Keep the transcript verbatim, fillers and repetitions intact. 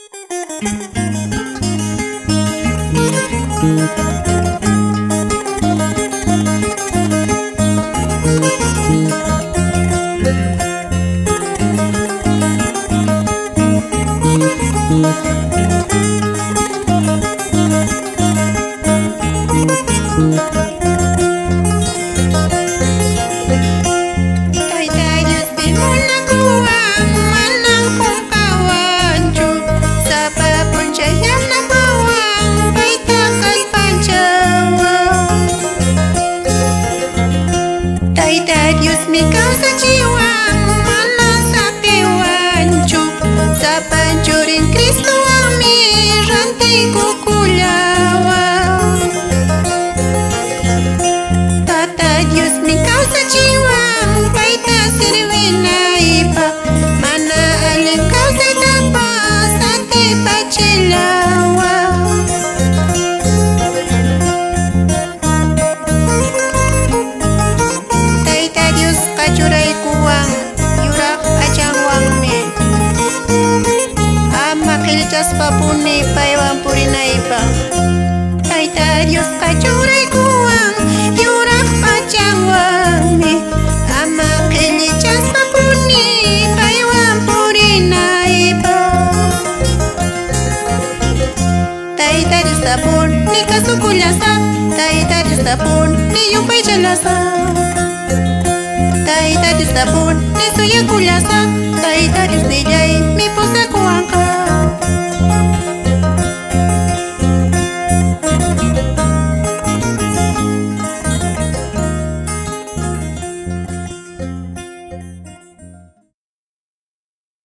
Tayta Diospi munakuwan manan qunqawanchu, sapa p'unchay yanapawan payta kallpanchawan. Tayta Diosmi kawsachiwan mana saqiwanchu, sapa churin Cristowanmi rantikukullawan. Tata Diosmi kawsachiwan payta sirvinaypaq, mana allin kawsaytapas atipachiljawan. Tayta Diosqa churaykuwan yuraq p'achanwanmi, ama qillichaspapuni paywan purinaypaq. Tayta Diosqa churaykuwan yuraq p'achanwanmi, ama qillichaspapuni paywan purinaypaq. Tayta Diostapuni kasukullasa, Tayta Diostapuni yupaychallasa, Tayta Diostapuni suyakullasa, Tayta Diosnilla